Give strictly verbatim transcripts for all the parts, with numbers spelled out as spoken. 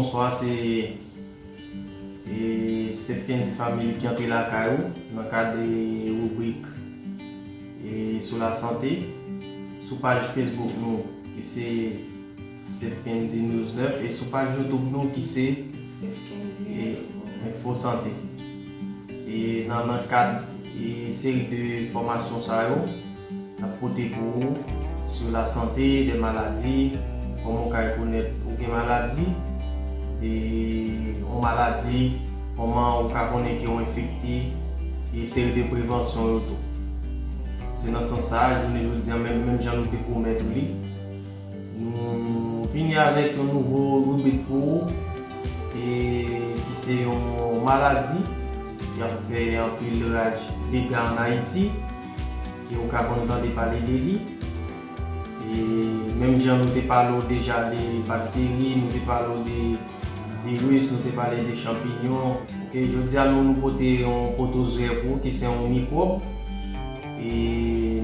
Bonswa, se e, Steph Kendy Family ki antre lakay ou nan kad e, ribrik e, sou lasante. Sou paj Facebook nou ki se Steph Kendy News nèf e sou paj YouTube nou ki se Steph Kendy e, Info. Info Sante. E nan, nan kad e, seri de fòmasyon sa yo, n ap pote pou ou sou lasante, de maladi, kòman ou ka rekonèt ou gen maladi, de yon maladi, kòman ou ka konnen ke ou enfekte, e seri de prevansyon yo tou. Se nan sans sa a, jounen jodi a, menm, menm jan nou te pwomèt ou li, nou vini avèk yon nouvo ribrik pou ou, e ki se yon maladi ki ap fè anpil raj, dega ann Ayiti, ke ou ka konn tande pale de li. E menm jan nou te pale w deja de bakteri, nou te pale w de viris, nou te pale de chanpinyon. Ok, jodi a nou, nou pote yon pwotozoè pou ou ki se yon mikwòb. E,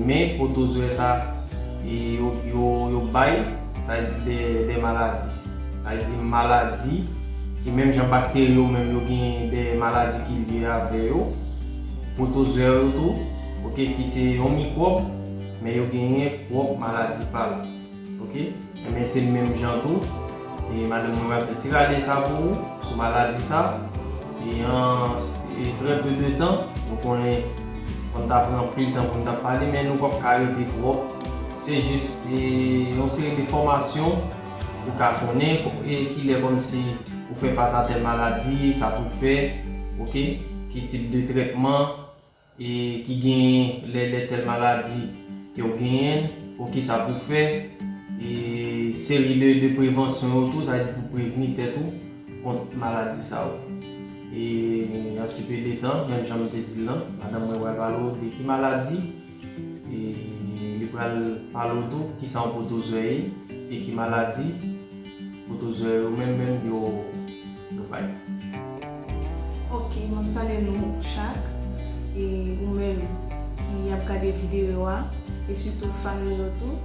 men pwotozoè sa, e, yo, yo, yo bay, sa vle di de, de maladi. Sa vle di maladi ki menm jan bakteri yo menm yo gen de maladi ki lye avè yo. Pwotozoè yo tou, ok, ki se yon mikwòb, men yo genyen pwòp maladi pa l. Ok? Ebyen, se menm jan tou. E madanm mwen pral fè ti rale sa pou ou, sou maladi sa. E an, e trè pe de tan, nou konnen fò n ta pran anpil tan pou n ta pale, men nou p ap ka rete twòp. Se jis, e, yon seri de fòmasyon ou ka konnen, e kilè kòmsi ou fè fas a tèl maladi, sa pou fè, ok? Ki tip de trètman, e ki genyen lè, lè tèl maladi ke w genyen, ou ki sa pou fè, e seri de, de prevansyon yo tou, sa vle di pou prevni tèt ou kont maladi sa yo. E an si pe de tan, menm jan m te di l lan, madanm mwen pral pale w de ki maladi, e li pral pale w tou ki sa yon pwotozoè ye, e ki maladi pwotozoè yo menm, menm yo, yo bay. Ok, m ap salye nou chak, e ou menm ki ap gade videyo a, e sitou fan nou yo tou.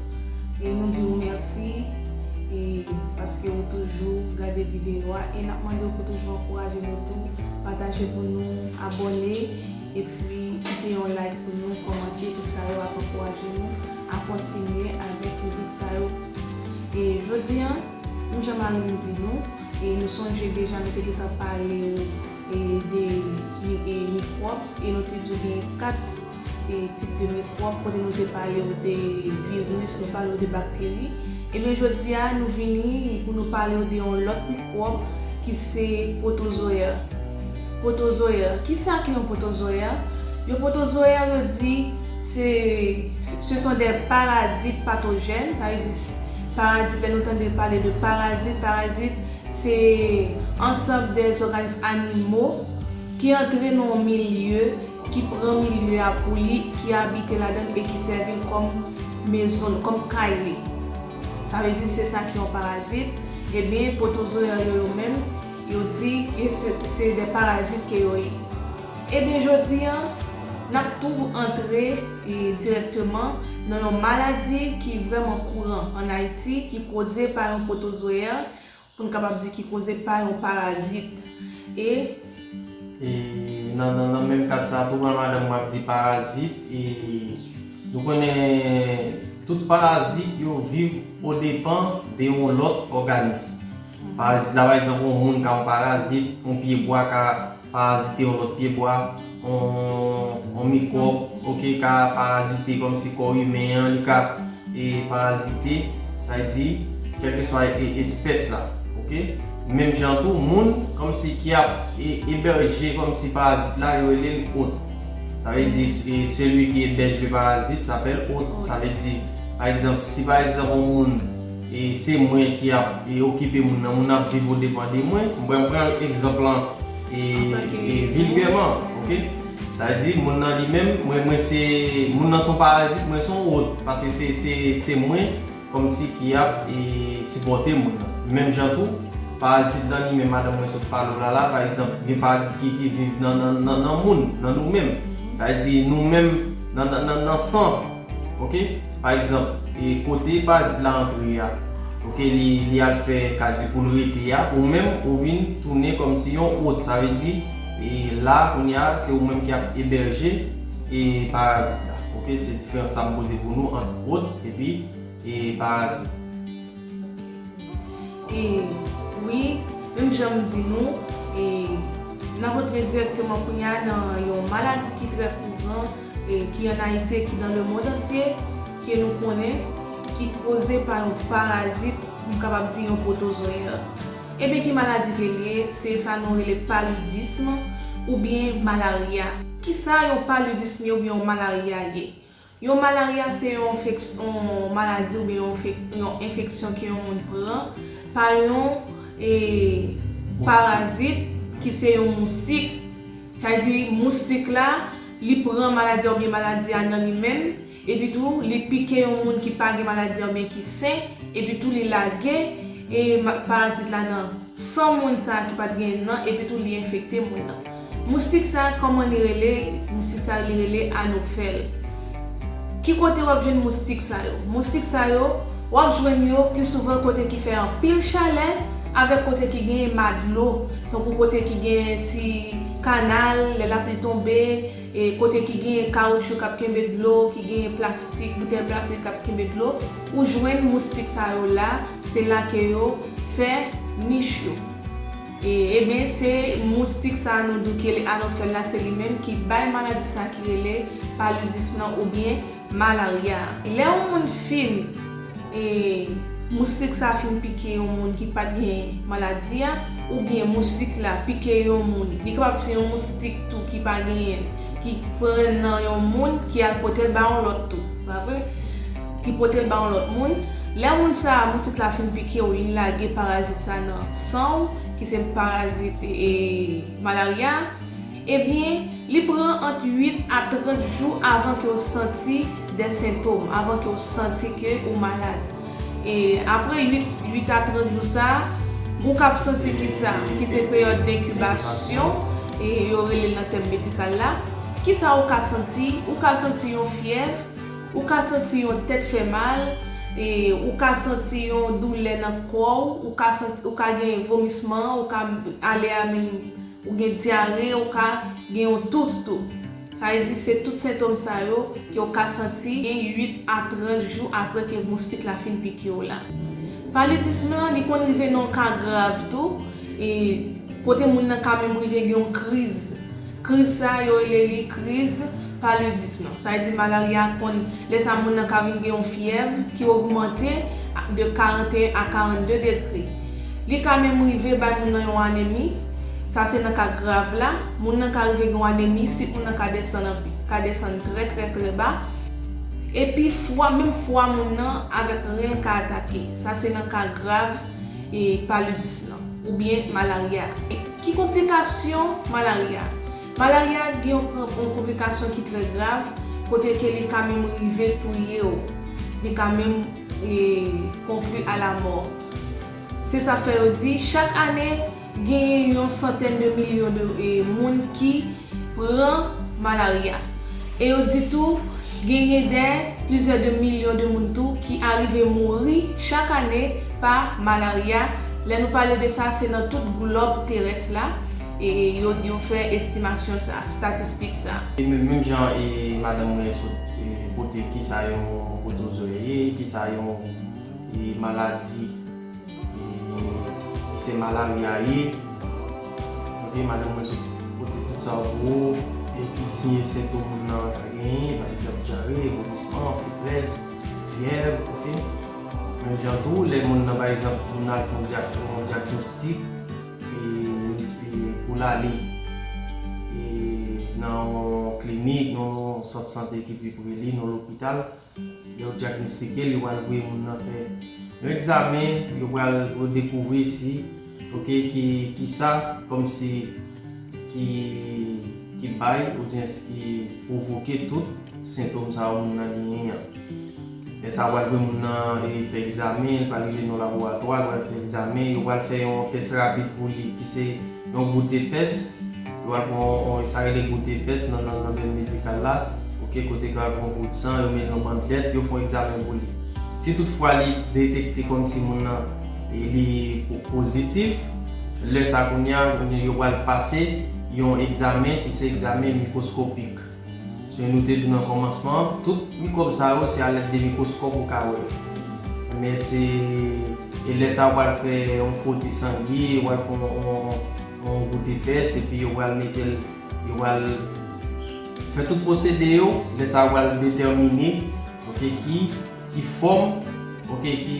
E nou di w mèsi, e paske ou toujou gade videyo a, e n ap mande w pou toujou ankouraje nou tou, pataje pou nou, abòne, epi kite yon like pou nou, kòmante, tout sa yo ap ankouraje nou a kontinye avèk ribrik sa yo. E jodi a, menm jan Marie di nou, e nou sonje deja nou te gentan pale w, e, de mi-, e, mikwòb, e nou te di w gen kat, e, tip de mikwòb, kote nou te pale w de viris, nou pale w de bakteri. Ebyen, jodi a, nou vini pou nou pale w de yon lòt mikwòb ki se pwotozoè. Pwotozoè. Kisa ki yon pwotozoè? Yon pwotozoè, yo di, se, ce sont des parasites pathogènes, sa vle di, parazit, lè nou tande pale de parazit, parazit, se ansanm de zòganis animo ki antre nan yon milye, ki pran milye a pou li, ki abite ladan l e ki sèvi l kòm mezon l, kòm kay li. Sa vle di se sa ki yon parazit. Ebyen, pwotozoè yo, yo menm, yo di ke se, se de parazit ke yo ye. Ebyen, jodi a, n ap tou antre, e, dirèkteman nan yon maladi ki vrèman kouran ann Ayiti, ki koze pa yon pwotozoè, pou n kapab di ki koze pa yon parazit. E e nan, nan, nan menm kad sa a tou, jan madanm mwen ap di parazit, e nou konnen tout parazit yo viv odepan de yon lòt òganis. Parazit la, pa egzanp, yon moun ka yon parazit, yon pyebwa ka parazite yon lòt pyebwa, yon, yon mikwòb, ok, ka parazite kòm se kò imen an, li ka e parazite, sa vle di, kèlkeswa e, espès la, ok? Menm jan tou, moun kòmsi ki ap e, ebèje kòmsi parazit la, yo rele l hôte. Sa vle di, e, celui qui héberge le parasite s'appelle hôte. Sa vle di, pa egzanp, si pa egzanp, yon moun, e se mwen ki ap e, okipe moun nan, moun nan ap viv odepan de mwen, mwen pran egzanp lan e, e vilgèman, ok? Sa vle di, moun nan li menm, mwen, mwen se, moun nan se yon parazit, mwen se yon hôte, paske se, se, se mwen kòmsi ki ap e, sipòte moun nan. Menm jan tou, parazit lan li menm, madanm mwen sot pale w la la, pa egzanp, gen parazit ki, ki viv nan, nan, nan, nan moun, nan nou menm. Sa vle di, nou menm, nan, nan, nan, nan san, ok? Pa egzanp, e kote parazit la antre a, Ok, li, li al fè kaj li pou l rete a, ou menm ou vin tounen kòmsi yon hôte, sa vle di, e la kounye a se ou menm ki ap ebèje e parazit la. Ok, se diferans sa m pote pou nou ant hôte epi e parazit. E wi, menm jan m di nou, e n ap antre dirèkteman kounye a nan yon maladi ki trè kouran, e ki ann Ayiti e ki dans le monde entier, ke nou konnen, ki koze pa yon parazit, m kapab di yon pwotozoyè. Ebyen ki maladi ke l ye? Se sa nou rele paludism oubyen malarya. Kisa yon paludism ye oubyen yon malarya ye? Yon malarya se yon enfeksyon, yon maladi oubyen yon enfeksyon ke yon moun pran pa yon e, parazit ki se yon moustik. Sa vle di moustik la, li pran maladi a oubyen maladi a nan li menm, epi tou li pike yon moun ki pa gen maladi a oubyen ki sen, epi tou li lage e parazit la nan san moun sa ki pa t gen nan, epi tou li enfekte moun nan. Moustik sa, kòman li rele? Moustik sa li rele anofèl. Ki kote w ap jwenn moustik sa yo? Moustik sa yo, w ap jwenn yo pli souvan kote ki fè anpil chalè avèk kote ki genyen ma dlo, tankou kote ki genyen ti kanal, lè lapli tonbe, e kote ki genyen kawoutchou k ap kenbe dlo, ki genyen plastik, boutèy plastik k ap kenbe dlo, ou jwenn moustik sa yo la, se la ke yo fè nich yo. E, ebyen, se moustik sa a nou di w ki rele anofèl la, se li menm ki bay maladi sa a ki rele palidism lan oubyen malarya. Lè yon moun fin, e, moustik sa a fin pike yon moun ki pa t gen maladi a, oubyen moustik la pike yon moun, li kapab se yon moustik tou ki pa genyen l, ki pran nan yon moun ki al pote l ba yon lòt tou, pa vre? Ki pote l ba yon lòt moun. Lè moun sa a, moustik la fin pike w, li lage parazit sa nan san w, ki se parazit e, malarya, ebyen, li pran ant uit a trant jou avan ke w santi de sentòm, avan ke w santi ke ou malad. E apre uit, uit a trant jou sa, ou kab santi ki sa, ki se peryòd denkibasyon, e yo rele l nan tèm medikal la. Kisa ou ka santi? Ou ka santi yon fyèv, ou ka santi yon tèt fè mal, e ou ka santi yon doulè nan kò w, ou ka santi, ou ka gen vomisman, ou ka ale a menm, ou gen dyare, ou ka gen yon tous tou. Sa vle di se tout sentòm sa yo ke w ka santi gen uit a trant jou apre ke moustik la fin pike w la. Palidism lan, li konn rive nan yon ka grav tou, e kote moun nan ka menm rive gen yon kriz. Kriz sa, yo rele li kriz palidism lan. Sa vle di malarya konn, lè sa moun nan ka vin gen yon fyèv ki ogmante de karanteyen a karannde degre. Li ka menm rive bay moun nan yon anemi, sa se nan ka grav la, moun nan ka rive gen yon anemi, sik moun nan ka desann anpi, ka desann trè trè trè ba. Epi fwa, menm fwa moun nan avèk ren l ka atake. Sa se nan ka grav e palidism lan, oubyen malarya. Ki konplikasyon malarya? Malarya gen yon, yon konplikasyon ki trè grav, kote ke li ka menm rive touye w. Li ka menm e, conclure à la mort. Se sa fè yo di, chak ane, genyen yon santèn de milyon de e, moun ki pran malarya. E yo di tou, genyen dè plizyè de milyon de moun tou ki arive mouri chak ane pa malarya. Lè nou pale de sa, se nan tout glòb terès la, e yo, yo fè estimasyon sa, statistik sa. E menm, menm jan e madanm mwen sot e, pote kisa yon pwotozoyè ye, kisa yon e, maladi e, ki se malarya ye. Ok, madanm mwen sot pote tout sa pou ou, e ki siy e sentòm moun nan ka genyen, pa egzanp, dyare, vomisman, feblès, fyèv, ok. Menm jan tou, lè moun nan, pa egzanp, moun nan al fè yon dya-, yon dyagnostik, e, e pou l ale e, nan yon klinik, nan yon sant sante ki pi pre li, nan lopital, lè yo dyagnostike l, yo pral voye moun nan fè yon egzamen, yo pral dekouvri si, ok, ki, ki sa, kòmsi, ki, ki bay, odyans ki pwovoke tout sentòm sa yo moun nan genyen an. Lè sa a, yo pral voye moun nan e, fè egzamen, li pral rele nan laboratwa, li pral fè egzamen, yo pral fè yon tès rapid pou li, ki se yon gout epès. Yo pral pran yon, sa rele gout epès nan, nan langay medikal la. Ok, kote ke yo pran gout san, yo mete nan yon bann lèt, yo fè yon egzamen pou li. Si toutfwa li detekte kòmsi moun nan e li po- pozitif, lè sa kounye a yo pral pase yon egzamen ki se egzamen mikwoskopik. Se nou te di nan kòmansman an, tout mikwòb sa yo se alèd de mikwoskòp ou ka wè yo. Men se e lè sa yo pral fè yon foti sangye, yo pral fè yon, yon, yon goude pès epi yo pral mete l, yo pral fè tout pwosede yo, lè sa yo pral detèmine, oke, ki ki fòm, oke, ki,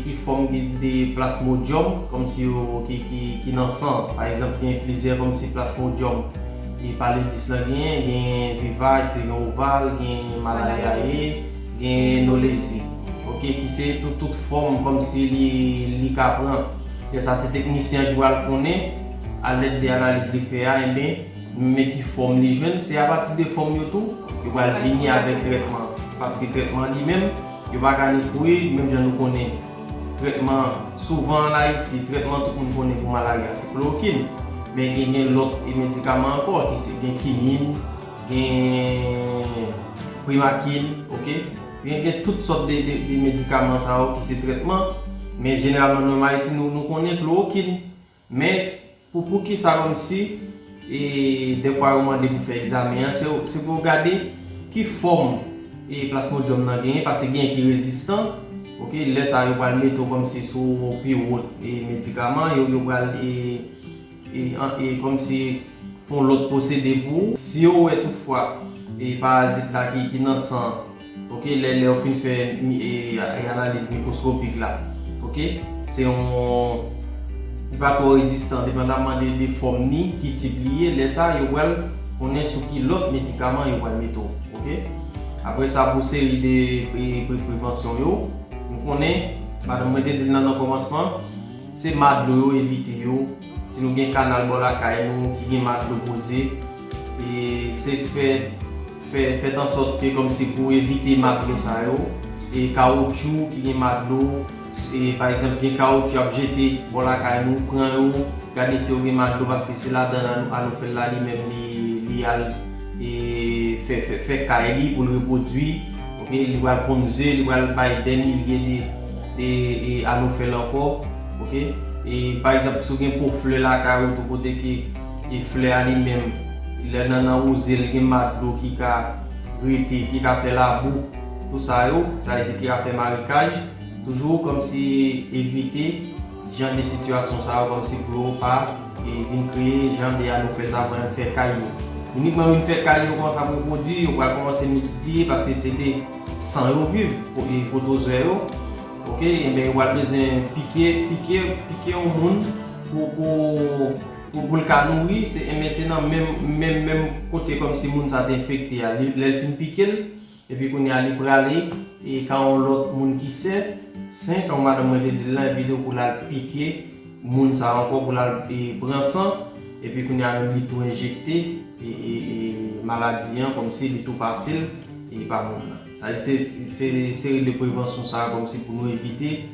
ki fòm ki de plasmodyòm, kòmsi yo, ki, ki, ki nan san. Pa egzanp, gen plizyè kòmsi plasmodyòm. E pale dis lan gen, gen vivax, gen oval, gen malaria, gen nolezi. Oke, ki se tout, tout fòm kòmsi li, li ka pran. Lè sa se teknisyen an ki pral konnen, alèd de analiz li fè a, enben, men ki fòm li jwenn, se apati de fòm yo tou, yo pral vini avèk trètman. Paske trètman li menm, yo pa ka ni kouri, menm jan nou konnen. Trètman, souvan an Ayiti, trètman tout moun konnen pou malarya, se klorokin. Men gen, gen lòt e medikaman ankò, ki se gen kinin, gen primakin, oke? Gen, gen tout sòt de, de, de medikaman sa yo ki se trètman. Men jeneralman, nou menm Ayiti, nou, nou konnen klorokin. Men, pou, pou ki sa kòmsi, e, dèfwa yo mande pou fè egzamen an, se, se pou yo gade ki fòm e plasmodyòm nan genyen, paske gen ki rezistan, oke, lè sa yo pral mete w kòmsi sou yon pi wot e medikaman, yo, yo pral e, e, an- e kòmsi fè yon lòt pwosede pou ou. Si yo wè toutfwa e parazit la ki, ki nan san an, oke, lè, lè yo fin fè mi- e, e analiz mikwoskopik la, oke, se yon, li pa twò rezistan, depandamman de, de fòm ni, ki tip li ye, lè sa yo pral konnen sou ki lòt medikaman yo pral mete w, oke. Apre sa, pou seri de pre- pre- prevansyon yo, nou konnen, madanm mwen te di l nan, nan kòmansman, se madlo yo, evite yo. Si nou gen kanal bò lakay nou ki gen madlo poze, e se fè, fè, fèt ansòt ke kòmsi pou evite madlo sa yo, e kawotchou ki gen madlo, e pa egzanp, gen kawotchou y ap jete bò lakay nou, pran yo, gade si yo gen madlo, paske se ladan an nou, an nou fè l la, li menm li, li al e fè, fè, fè kay li pou l repwodui. Oke, li pral ponn ze, li pral bay dè milye de, de e, anofèl ankò. Oke, e pa egzanp, si w gen po flè lakay ou tou kote ke e flè a li menm, lè nan, nan wouze l, gen madlo ki ka rete, ki ka fè labou, tou sa yo, sa vle di ki ka fè marekaj. Toujou kòmsi evite jan de sitiyasyon sa yo kòmsi pou yo pa e, vin kreye jan de anofèl sa pou yo fè kay yo. Inikman yo vin fè kay yo kòmanse ap repwodui, yo pral kòmanse miltipliye paske se de san yo viv, po- e, pwotozwa yo. Oke, enben yo pral bezwen pike, pike, pike yon moun pou, pou, pou, pou l ka nouri, se, enben se nan menm, menm, menm kote kòmsi moun sa te enfekte a. Li, lè l fin pike l, epi kounye a li prale, e ka yon lòt moun ki sen, sen, kan madanm mwen te di l lan, epi li pou l al pike moun sa ankò, pou l al e, pran san, epi kounye a menm li tou enjekte e, e, e maladi an, kòmsi li tou pase l e, pa moun nan. Sa vle di se, se seri de prevansyon sa a, kòmsi pou nou evite,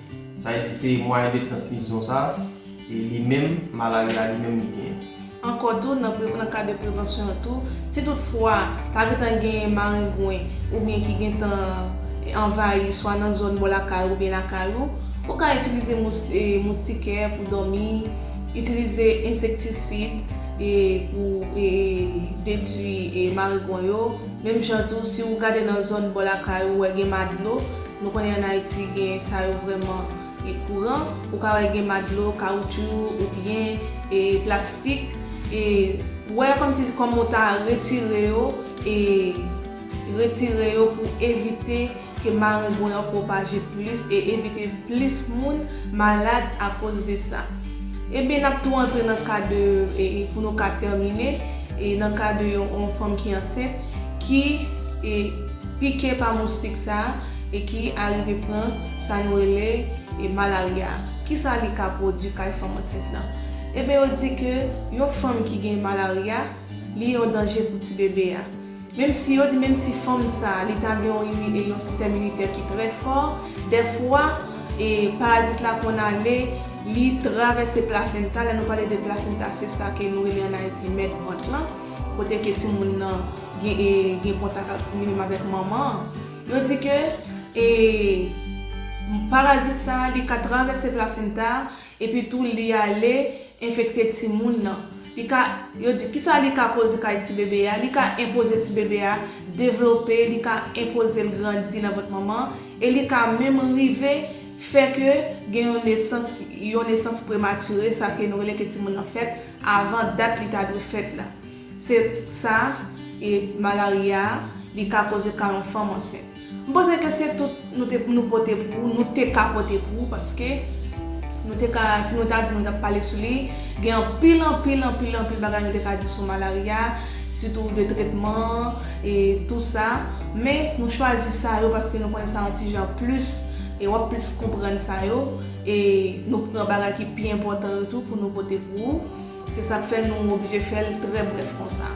sa vle di se mwayen de transmisyon sa a, e li menm, malarya li menm li genyen. Ankò tou, nan pre- nan kad de prevansyon an tou, si toutfwa ta gentan gen marengwen oubyen ki gentan anvayi swa nan zòn bò lakay ou oubyen lakay ou, ou ka itilize mous- e, moustikè pou dòmi, itilize ensektisid e, pou e, detwi e, marengwen yo. Menm jan tou, si ou gade nan zòn bò lakay ou, ou wè gen madlo, nou konnen ann Ayiti gen sa yo vrèman e kouran, ou ka wè gen madlo, kawotchou oubyen e plastik. E wè kòmsi kòman w ta retire yo, e retire yo pou evite ke marengwen an pwopaje plis e evite plis moun malad akoz de sa. Ebyen, n ap tou antre nan ka de, e, e pou nou ka tèmine, e nan ka de yon, yon fanm ki ansent, ki e, pike pa moustik sa a, e ki arive pran sa nou rele e malarya. Kisa li ka pwodui kay fanm ansent lan? Ebyen, yo di ke yon fanm ki gen malarya, li yon danje pou ti bebe a. Menm si yo di, menm si fanm sa a, li ta gen yon imi- e yon sistèm iminitè ki trè fò, dèfwa, e parazit la konn ale, li travèse plasenta. Lè nou pale de plasenta, se sa ke nou rele ann Ayiti mèt vant lan, kote ke timoun nan gen, e, gen kontak ak, li menm avèk manman an. Yo di ke, e, Parazit sa a, li ka travèse plasenta epi tou li ale enfekte timoun nan. Li ka, yo di, kisa li ka koze kay ti bebe a? Li ka enpoze ti bebe a devlope, li ka enpoze l grandi nan vant manman, e li ka menm rive fè ke gen yon nesans, yon nesans prematire, sa ke nou rele ke timoun nan fèt avan dat li ta dwe fèt la. Se sa, e malarya a, li ka koze ka yon fanm ansent. M panse ke se tout nou te, nou pote pou ou, nou te ka pote pou ou, paske nou te ka, si nou ta di nou t ap pale sou li, gen anpil, anpil, anpil, anpil bagay nou te ka di sou malarya, sitou de tretman, e tou sa. Men nou chwazi sa yo paske nou konnen sa yon ti jan plis, e w ap plis konprann sa yo, e nou pran bagay ki pi enpòtan yo tou pou nou pote pou ou. Se sa k fè nou oblije fè l trè brèf konsa.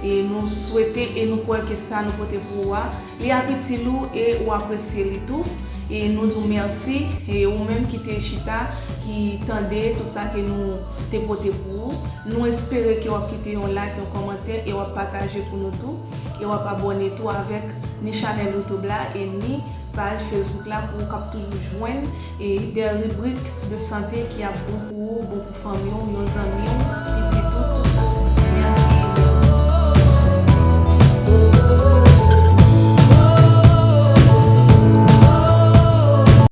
E nou swete e nou kwè ke sa nou pote pou ou a, li ap itil ou e ou apresye li tou. E nou di w mèsi, e ou menm ki te chita, ki tande tout sa ke nou te pote pou ou. Nou espere ke w ap kite yon like, yon kòmantè, e w ap pataje pou nou tou. E w ap abòne tou avèk ni chanèl YouTube la e ni paj Facebook la pou w kab toujou jwenn e de ribrik de sante ki ap bon pou ou, bon pou fanmi w, yon zanmi w, pitit